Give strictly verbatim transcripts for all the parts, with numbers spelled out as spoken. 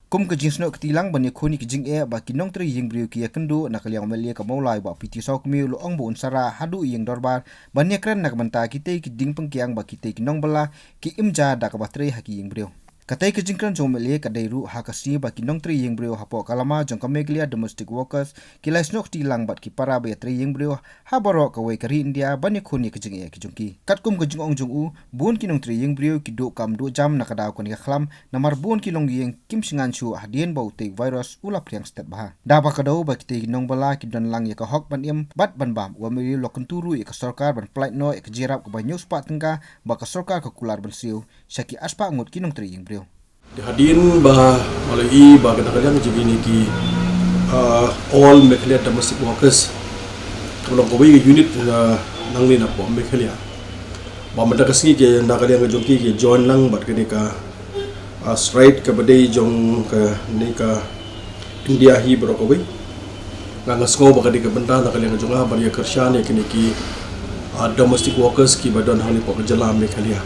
Kum ka jingsnoh kti lang ban ïakhun ïa ki jingeh ba ki nongtrei ïing briew ki ïakynduh, na ka liang u M L A ka Mawlai Bah P T Sawkmie u la ong ba un sa rah haduh ïing dorbar ban ïakren na ka bynta kitei ki diengpyngkiang ba kitei ki nongbylla ki im ja da kaba trei ha ki ïing briew. Katei ka jingkren jong u M L A ka dei ruh ha ka sngi ba ki nongtrei ïing briew hapoh ka lama jong ka Meghalaya Domestic Workers ki la ïasnoh kti lang bad ki para ba ïatrei ïing briew ha baroh kawei ka ri India ban ïakhun ïa ka jingeh ki jong ki. Katkum ka jingong jong u, bun ki nongtrei ïing briew ki duh kam duh jam na ka daw kane ka khlam, namar bun ki longïing kim shngaiñ shuh hadien ba utei u virus u la phriang stet bha. Da ba ka daw ba kitei ki nongbylla ki don lang ïa ka hok ban im bad ban bam, u M L A u la kyntu ruh ïa ka sorkar ban pynlait noh ïa ka jingïarap kaba hynñiew spah tyngka ba ka sorkar ka kular ban siew sha ki arspah ngut ki nongtrei ïing briew. Te hadien ba, ba la ïohi ba ka na ka liang jong kine ki, ah, All Meghalaya Domestic Workers, ka long kawei ka unit, ah, nangne napoh Meghalaya. Ba mynta ka sngi ki na ka liang jong ki ki join lang bad kane ka, ah, strike kaba dei jong kane ka India hi baroh kawei. Nga, nga sngew ba ka dei ka bynta na ka liang jong nga ban ïa kyrshan ïa kine ki, ah, domestic workers kiba don hangne hapoh ka jylla Meghalaya.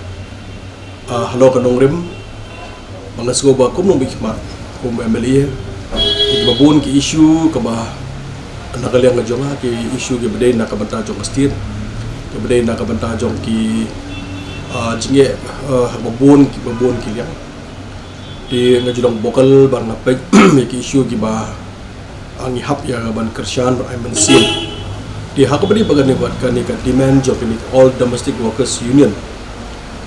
Ah, halor ka nongrim, ba nga sngew ba kum u nongmihkhmat, kum u M L A, kiba bun ki issue kaba na ka liang jong nga, ki issue kiba dei na ka bynta jong ka state, kiba dei na ka bynta jong ki, ah, jingeh, ah, ba bun, kiba bun ki liang. Te nga ju long vocal ba nga peit ïa ki issue kiba, ah, ngi hap ïa ka ban kyrshan bad ai mynsiem. Te ha kaba dei ba kane, bad kane ka demand jong kane ka All Domestic Workers Union,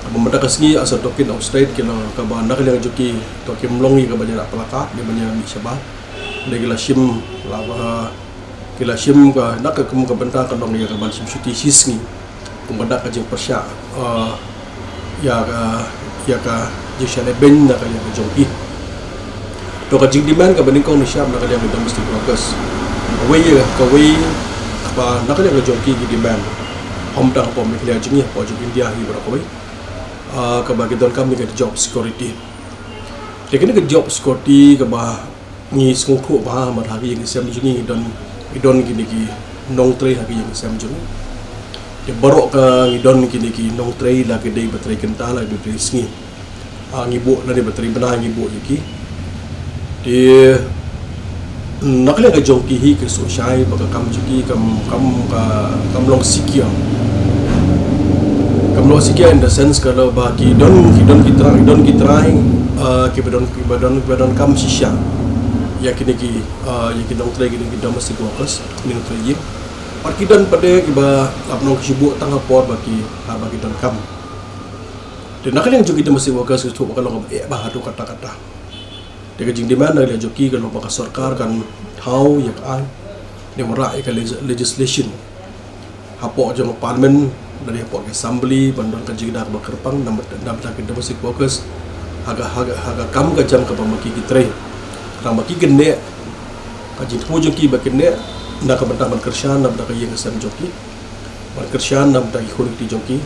kaba mynta ka sngi as a token of strike ki long, kaba na ka liang jong ki to kim long ïa ka ban ïa placard, ïa ban ïa mih shabar. Te ki la shim, la ba, ki la shim ka, na ka kum ka bynta ka long ïa ka ban shim shuti shi sngi. Kum ka dak ka jingpyrshah, ah, ïa ka, ïa ka jingshah lehbeiñ na ka liang ka jong ki. To ka jingdemand kaba nyngkong nyngshap na ka liang ka domestic workers. Kawei ïa kawei ba na ka liang ka jong ki ki demand. Ym tang hapoh Meghalaya jong ngi, hapoh jong India hi baroh kawei. Ah, kaba ki donkam ïa ka job security. Te kane ka job security kaba ngi sngewthuh bha, namar ha ki ïing ki sem jong ngi ngi don, ngi don kine ki nongtrei ha ki ïing ki sem jong ngi. Te baroh ka ngi don kine ki nongtrei, la ki dei ba trei kynta, la ki dei ba trei sngi. Ah, ngi buh, la dei ba trei bnai ngi buh ïa ki. Te na ka liang ka jong ki hi ki sngewshai ba ka kam jong ki kam, kam, ka, kam long secure. Kam long secure in the sense ka long ba ki don, ki don ki trai, ki don ki trai, ah, kiba don, kiba don, kiba donkam shisha ïa kine ki, ah, ïa ki nongtrei, kine ki domestic workers, kine ki nongtrei ïing. Bad ki don pat de kiba ap nong ki shu buh tang ha por ba ki, ah, ba ki donkam. Te na ka liang jong ki domestic workers ki sngewthuh ba ka long kaba eh bha haduh katta katta. Te ka jingdemand na ka liang jong ki ka long ba ka sorkar kan thaw ïa ka aiñ, ne wanrah ïa ka leg-, legislation hapoh jong ka parliament, lane hapoh ka assembly, ban don ka jingïada kaba kyrpang na ka bynta ki domestic workers ha ka, ha ka, ha ka kam ka jam kaba ma ki ki trei. Khnang ba ki kynnoh, ka jingthmu jong ki ba kynnoh na ka bynta ban kyrshan na ka bynta ka ïing ka sem jong ki, ban kyrshan na ka bynta ki khun ki kti jong ki,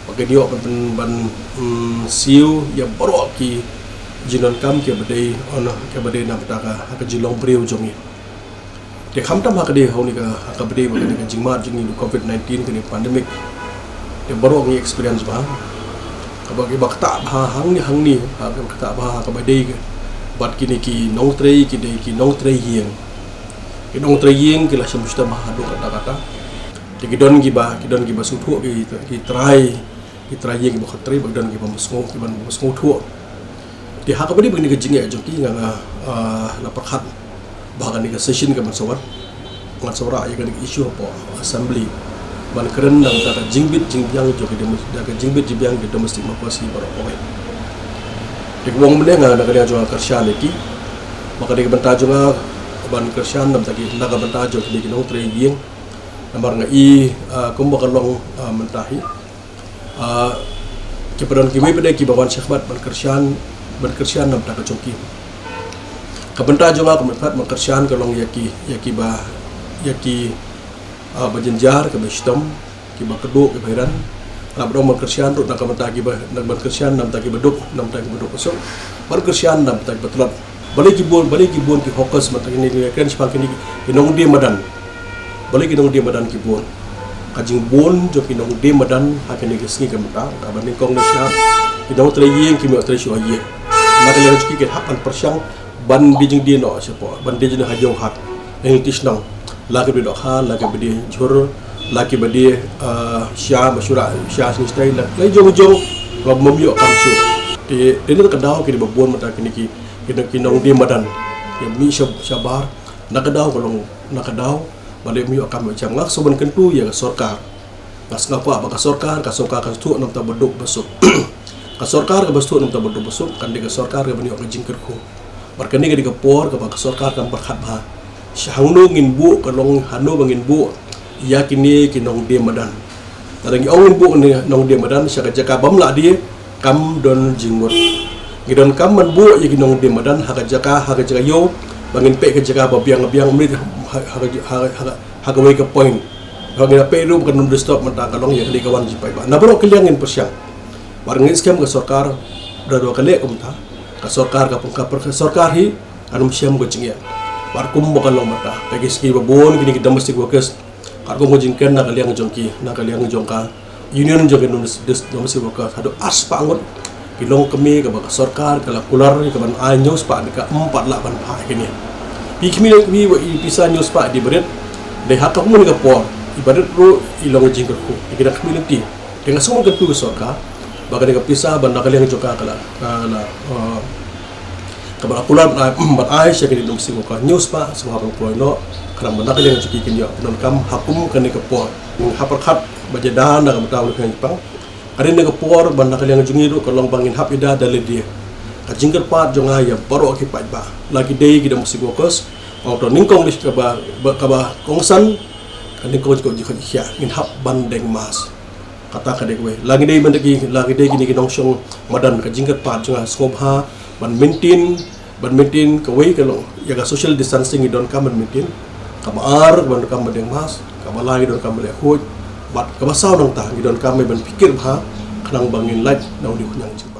ba kin ïoh ban, ban, ban, mm, siew ïa baroh ki jingdonkam kiba dei, on, kiba dei na ka bynta ka, ha ka jinglong briew jong ngi. Te khamtam ha ka dei, ha une ka, ha kaba dei ba kane ka jingmad jong ngi, covid nineteen, kane pandemic. Te baroh ngi experience bha. Kaba, kiba ktah bha hangne, hangne, ha, kiba ktah bha ha kaba dei ka, bad kine ki nongtrei, ki dei ki nongtrei ïing. Ki nongtrei ïing ki la shim shitom bha haduh katta katta. Te ki don kiba, ki don kiba sngewthuh ki, ki trai, ki trai ïing kiba khot trei, ba ki don kiba ym sngewthuh, kiba ym sngewthuh. Te ha kaba dei ba kane ka jingeh jong ki nga, nga, ah, la pyrkhat ba ha kane ka session kaban sa wan, ngan sa wanrah ïa kane ka issue hapoh assembly, ban kren na ka bynta ka jingbit jingbiang jong ki dem-, na ka jingbit jingbiang ki domestic workers baroh kawei. Te kumba ong mynne nga, na ka liang jong nga kyrshan ïa ki, ba ka dei ka bynta jong nga ban kyrshan na ka bynta ki, na ka bynta jong kine ki nongtrei ïing. Namar nga i, ah, kumba ka long, ah, mynta hi, ah, kiba don kiwei pat de kiba wan shakhmat ban kyrshan, ban kyrshan na ka bynta ka jong ki. Ka bynta jong nga ka mut pat ban kyrshan ka long ïa ki, ïa kiba, ïa ki, ah, ba jynjar, kiba shitom, kiba kduh, kiba hiran. Lada ban kyrshan ruh na ka bynta kiba, na ban kyrshan na ka bynta kiba duk, na ka bynta kiba duk ka suk. Ban kyrshan na ka bynta kiba tlot. Balei ki bun, balei ki bun ki hawkers, mynta kine ki kren shaphang kine ki nongdie madan. Balei ki nongdie madan ki bun? Ka jingbun jong ki nongdie madan ha kine ki sngi ka mynta, kaba nyngkong nyngshap, ki nongtrei ïing kim ïoh trei shuh ha ïing. Na ka liang jong ki, ki hap ban pyrshang Ban die jingdie noh shapoh, ban die jingdie ha jong hat. Eng ti shnong. La ki ba die dohkha, la ki ba die jhur, la ki ba die, eh, sha mashura, sha sini stai, la, la jong jong, ba mom ïoh kam shuh. Te, te na ka daw ki ba bun mynta kine ki, ki, ki nongdie madan. Ki mih sha, shabar, na ka daw ka long, na ka daw, ba leh mih ïoh kam ïoh jam. Nga sngewbha ban kyntu ïa ka sorkar. Nga sngewbha ba ka sorkar, ka sorkar kan sdang namar ba duk ba suk. Ka sorkar ka ba sdang namar ba duk ba suk, kan dei ka sorkar ka ba ïoh ka jingkyrkhu. Bad kane ka dei ka por ka ba ka sorkar kan pyrkhat bha. Sha hangno ngin buh ka long hangno ba ngin buh ïa kine ki nongdie madan. Lada ngi ong ngin buh ne nongdie madan sha ka jaka bym lah die kam don jingmut. Ngi donkam ban buh ïa ki nongdie madan ha ka jaka, ha ka jaka ïew, ba ngin peit ka jaka ba biang biang mynta ha, ha, ha, ha, ha kawei ka point. Ba ngin peit ruh ba kan ym disturb mynta ka long ïa ka dei ka wan jingpeit ba. Na baroh ka liang ngin pyrshang. Bad ngi skhem ka sorkar, da dua ka leh kumta. Ka sorkar ka pyrkhat, ka sorkar hi kan ym shem ka jingeh. Bad kum ba ka long mynta. Ka ki ski ba bun kine ki domestic workers. Katkum ka jingkren na ka liang jong ki, na ka liang jong ka union jong ki domestic, domestic workers. Haduh ar spah ngut ki longkmie ka ba ka sorkar ka la kular ka ban ai hynñiew spah, ka ym pat lah ban phah kine. Phi khmih lynti ba i pisa hynñiew spah dei ba rit. Dei ha ka kum kane ka por i ba rit ruh i long jingkyrkhu. Ki dang khmih lynti. Te nga sngewbha kyntu ka sorkar ba kane ka pisa ban na ka liang jong ka ka la, ka la, eh, ka ba la kular ban ai, ban ai sha kine ki domestic worker hynñiew spah, sngewbha ban kloi noh. Khnang ba na ka liang jong ki kin ïoh pyndonkam ha kum kane ka por. Nga pyrkhat ba jada na ka bynta u Nongpyniaid Jaiñtia. Kane ka por ba na ka liang jong ngi ruh ka long ba ngin hap ïada da lade. Ka jingkyrpad jong nga ïa baroh ki paidbah, la ki dei ki domestic workers, ong to nyngkong dei ka ba, ba, ka ba kongsan, ka nyngkong jong ka jingkyrpad ngin hap ban deng mask. Kata ka dei kawei. La ngi dei mynta ki, la ngi dei kine ki nongshong madan, ka jingkyrpad jong nga sngewbha ban maintain, ban maintain kawei ka long ïa ka social distancing ngi donkam ban maintain. Ka ba ar ngi donkam ban deng mask, ka ba lai ngi donkam ban leh khuid, bad ka ba saw nangta ngi donkam ban pyrkhat bha khnang ba ngin lait na u dei u khñiang jong